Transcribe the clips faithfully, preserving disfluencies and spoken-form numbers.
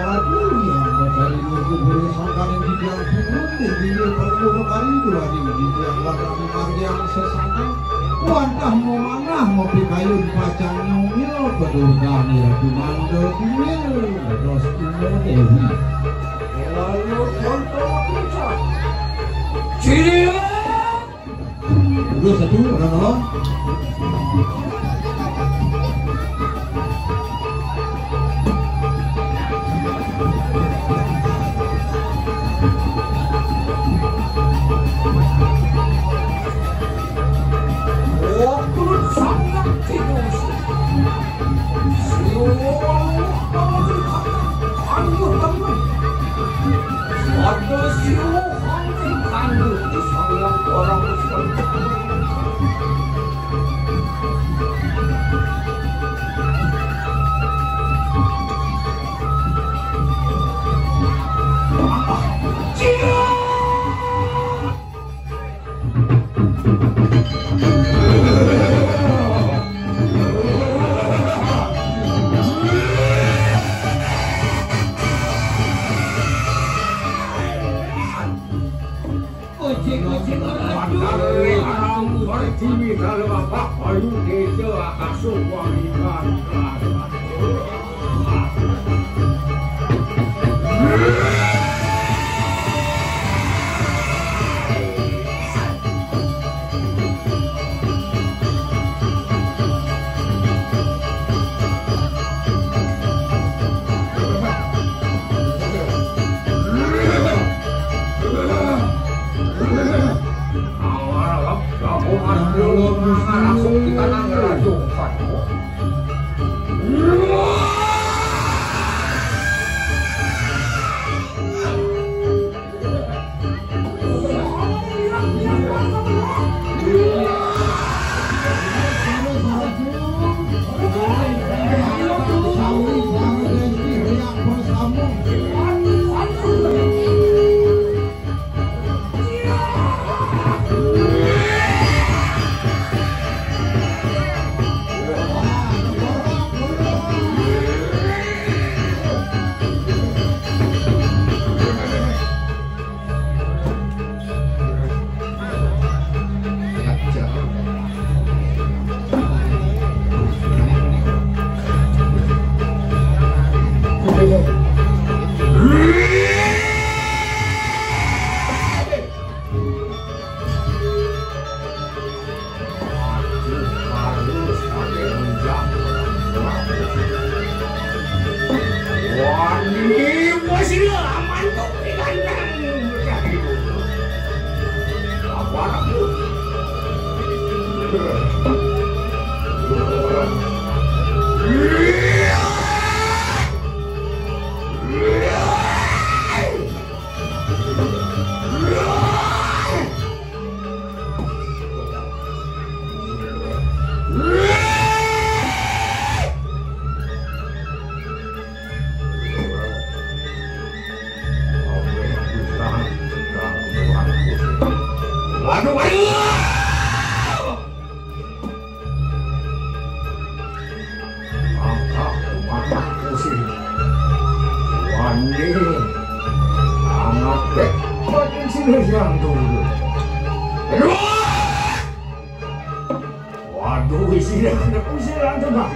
Aku yang mencari nurku buri sangkaning titiang purun, dene perlu kari dua dene titiang bakal margiang sesangkan. Wantah memanah ngopi kayun pacang nyomil, pedurgane Ratu Mangda Kuil, terus Uma Dewi. Lalu contoh puncak. Ciri. Udah satu, orang tolong. Waktu sangat tidur. Siwa, kamu aduh, aduh, aduh, orang. Ojek, ojek, orang. Mandale alam berjumi dalam apa? Ayu desa akaso wangikan. Waduh, waduh. Angkat mata kusir. Wani. Angkat batin sini yang dulu. Aduh. Waduh, isi anak kusir yang tengah.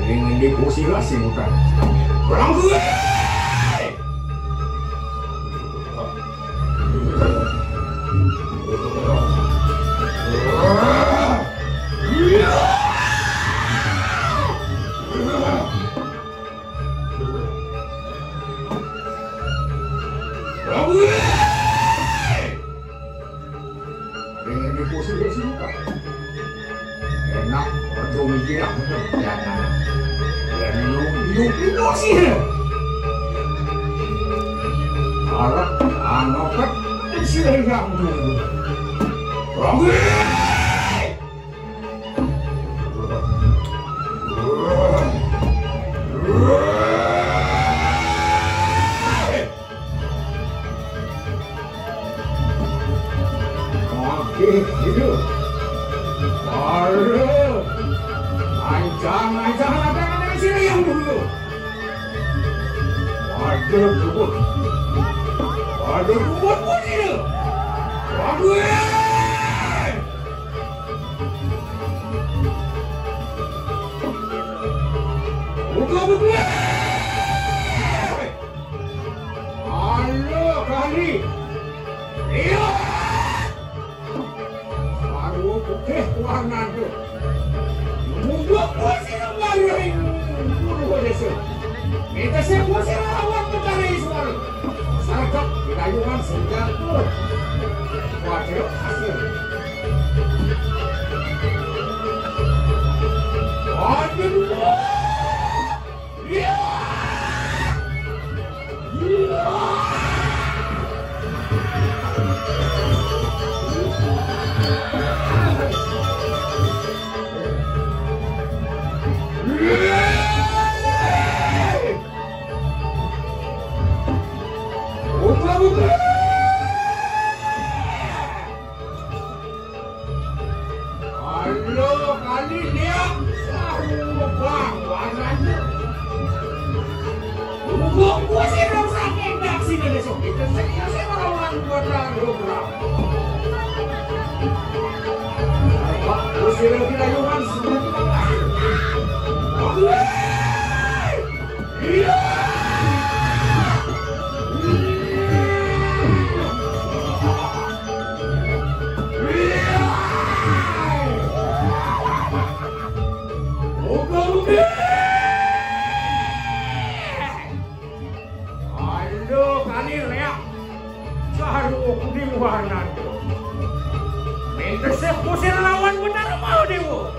Ini di kusir lah sih bukan. Kurang gue. Dengan di posisi sini, Pak. Enak, aduh, mikir aku tuh, ya, nah. Ya, lu, lu, lu sih. Alat, anu, kan, sih, yang dulu. Oke. Oke, gitu. Aduh. Ancang, ancang, ancang, ancang, sini yang dulu. Aduh, kuat, kuat dia. Aduh, eh. Buka, buka. Aduh, kali. Iya. Baru putih warna tu. Munduk kursi baru ring guru desa. Kita sih kursi lawan petara Iswari. Sarkap di kayuhan senjata. Wajar hasil. Wajar. Aduh, kali dia. Aduh, bang, warnanya. Gua, gua sih nggak usah ngendak sini besok. Kita serius ya kalau orang gua taruh, bro. Pak, gua sih lagi rayuan semua. Aduh. Iya. Aduh, kali leak. Saru kuning warna. Mentesep kusir lawan benar mau dewa.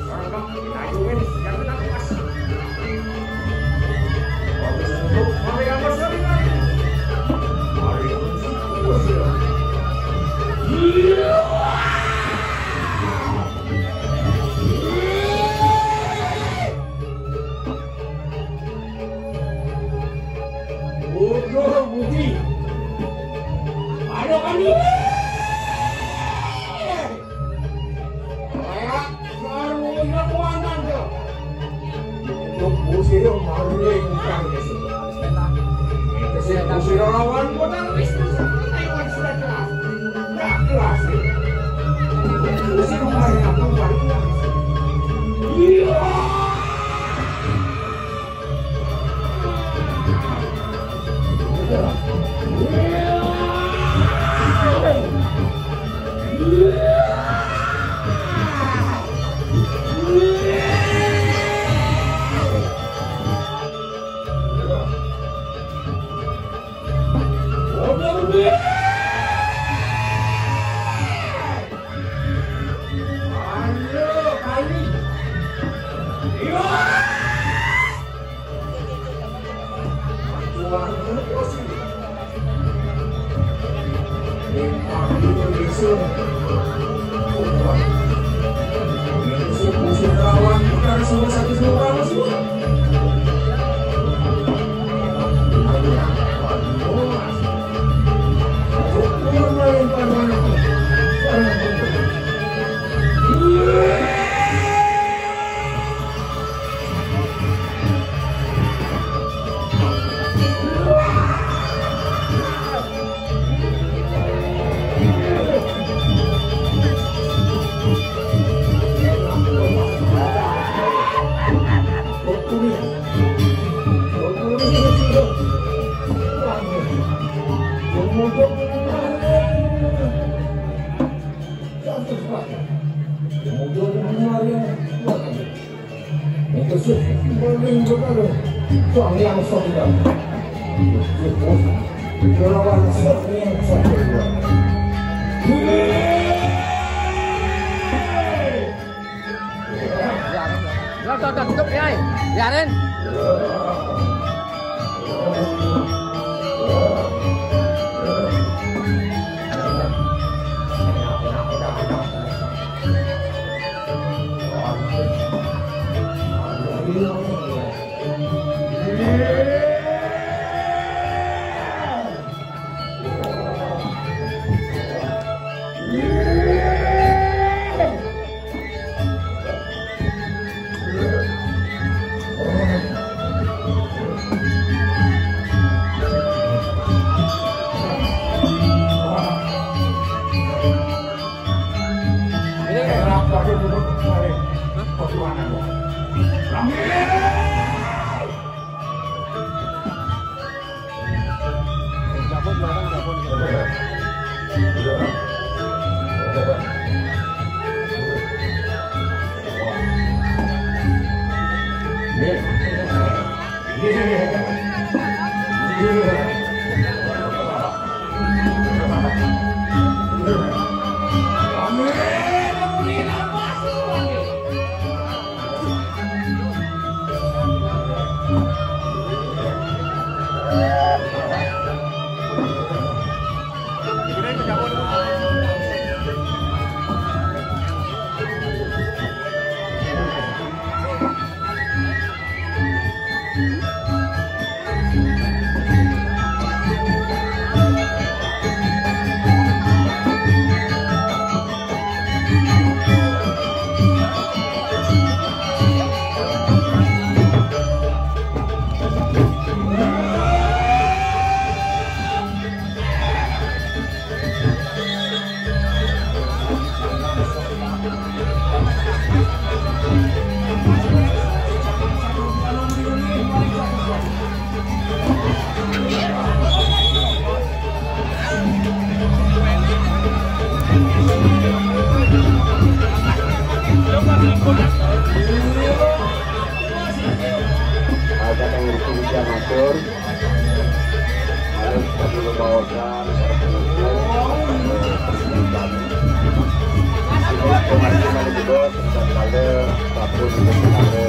Sarga kita ayo men, jangan kita lepas. Bagus untuk mari apa sekali lagi. Mari. Iya. Bodoh Budi. Aduh, aduh. Kayak baru ingat wanan tuh. Untuk Budi yang malu yang bukan gitu. Itu sih Budi lawan gua kan Wisnu sama Iwan sudah jelas. Nggak jelas gitu. Itu sih rumahnya aku balik. Iya. Tuh, tuh, tuh, tutup, Yai. Biarin. Ada yang rutin dia matur. Harus kami membawakan kami. Ini kemarin kemarin juga tentang kale, apapun itu kale.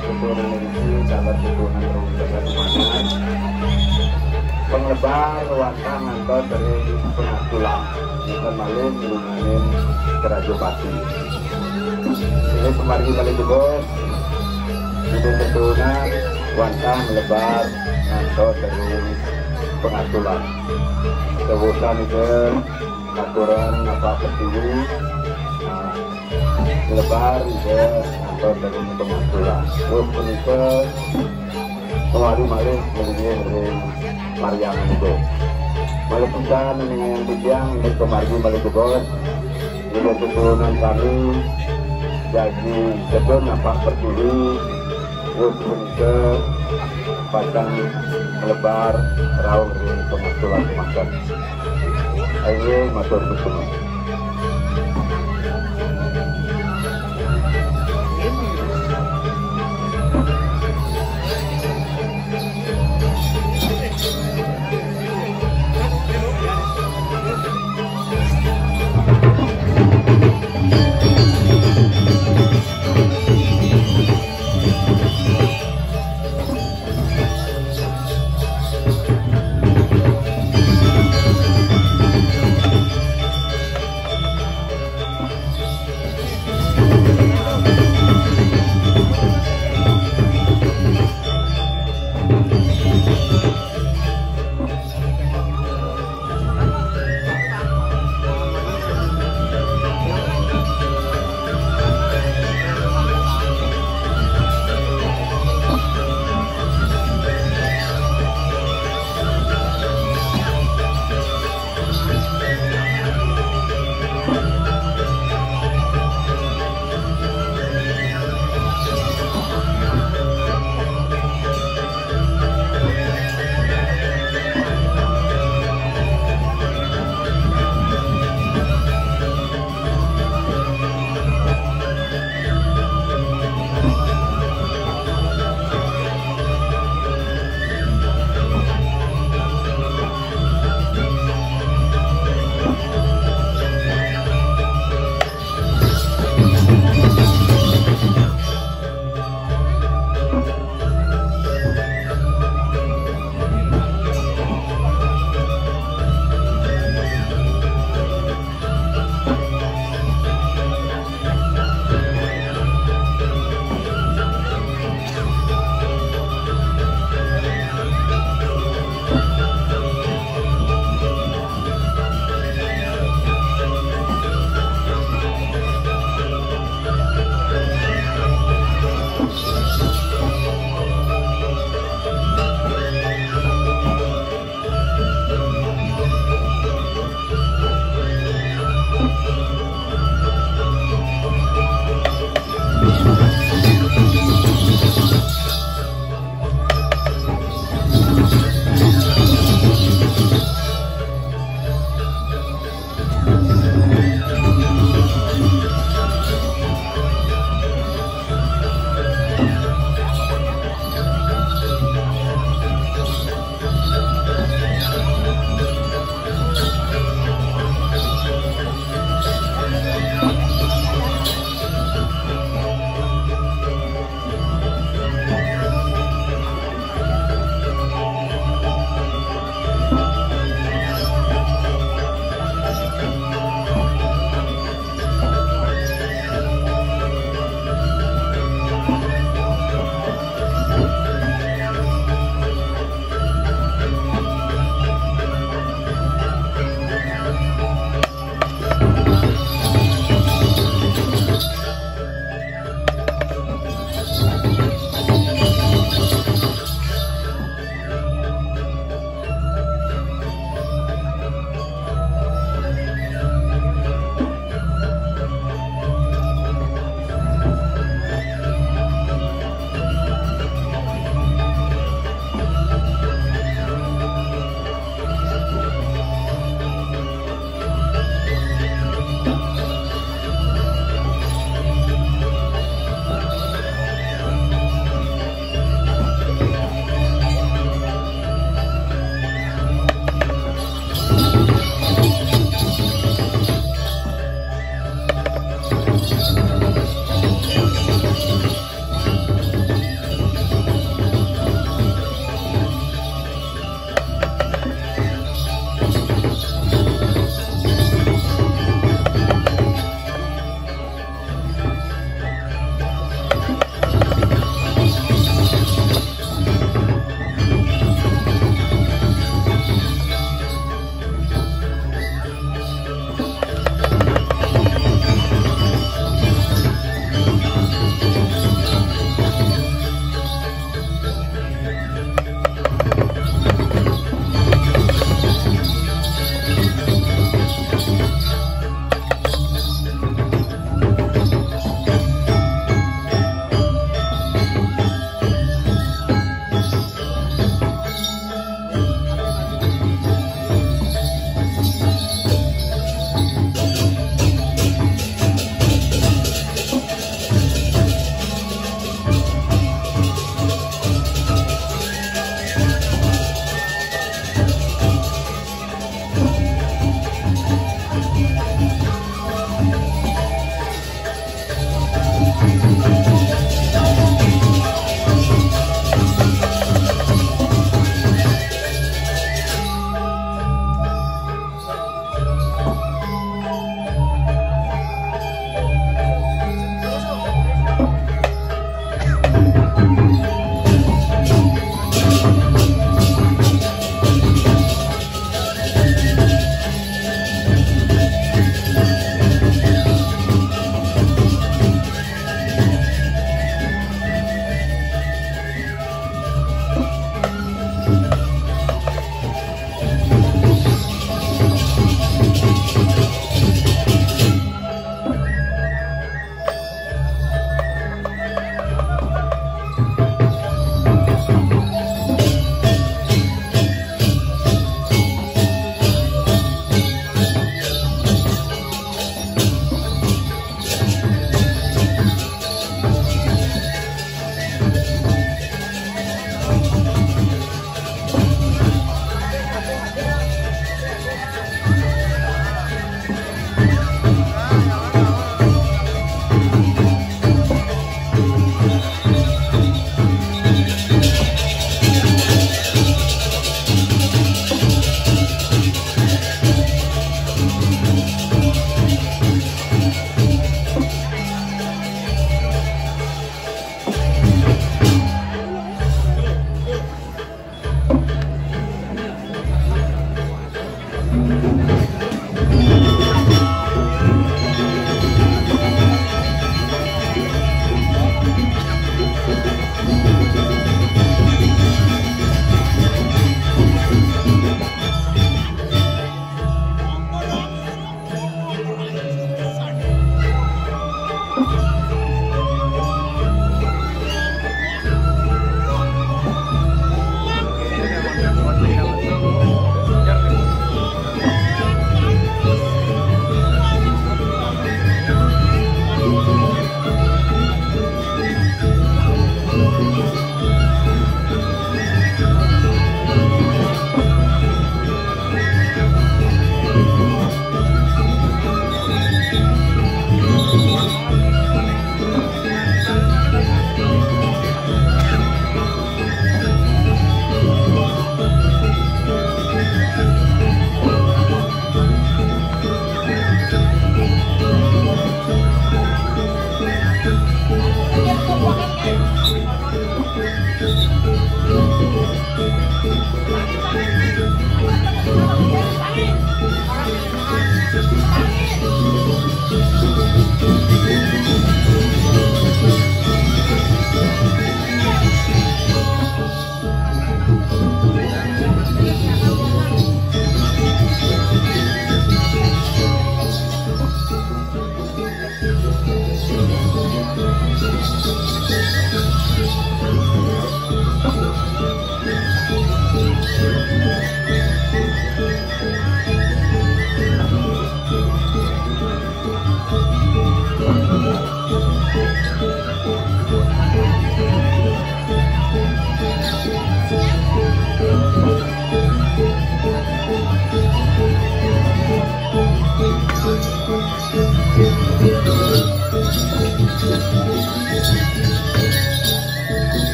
Syukur memiliki sabar syukur dan rumah semangat. Penglebar wantah ngantos dari pengatulan. Bukan maling nulunganing Kerajapati. Ini kemarin kemarin juga. Ida keturunan wantah melebar ngantos dari pengatulan. Kewusan Ida aturan apa pertiwi, nah, melebar Ida ngantos dari pengatulan. Terus punika kemari malih melinggih ring Parhyangan Ida. Malih pisan ning yang titiang, ing pamargi malih jebos. Ida keturunan sami jagi sedun napak pertiwi, wus punika pacang melebar rauh ring pengatulan semanten. Ayo, matur suksma.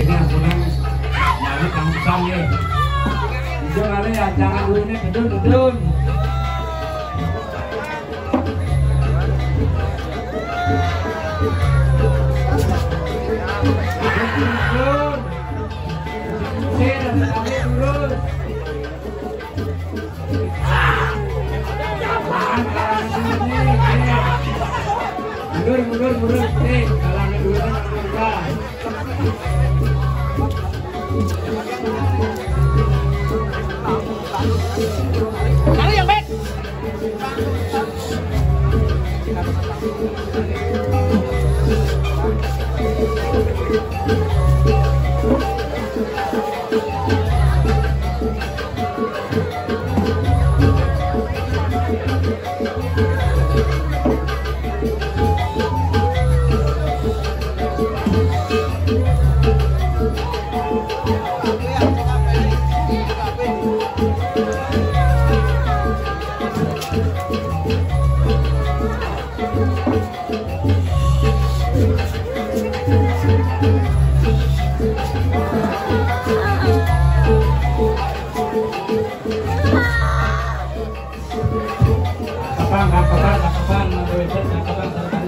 Ini ambunan, nyari kamu pesan ya. Itu kali ya, jangan dulu nih, gedun, gedun. Gedun, gedun. Sini, sini, turun. Mundur, mundur, mundur. Nih, kalangnya dulu, mundur. Tarik yang baik. Kapang, kapang, kapang, kapang, kapang, kapang, kapang.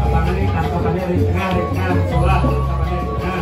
Kapang ini, kapang ini, di tengah, di tengah, di bawah, kapang ini, di tengah.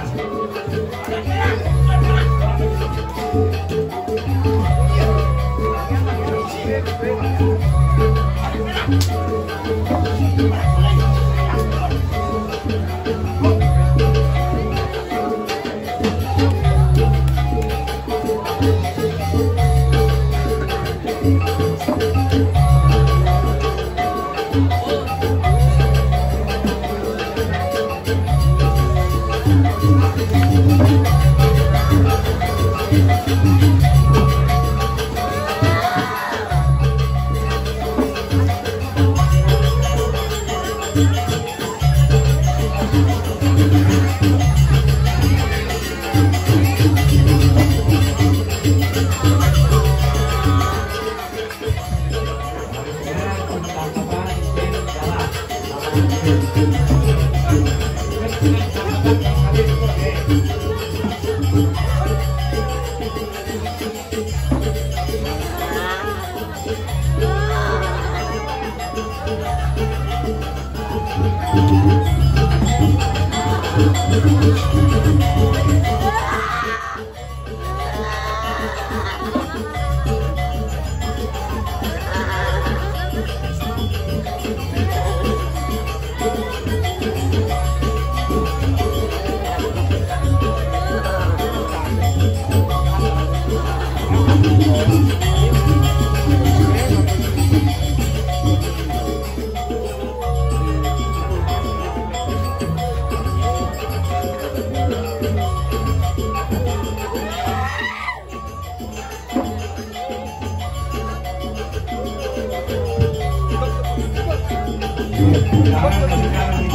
Ladang-ladang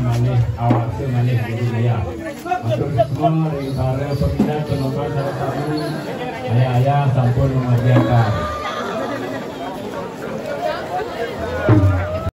malih, awak tu malih jadi maya. Matur semua dari para peminat, penonton serta tamu. Ayah-ayah sampun mengerjakan.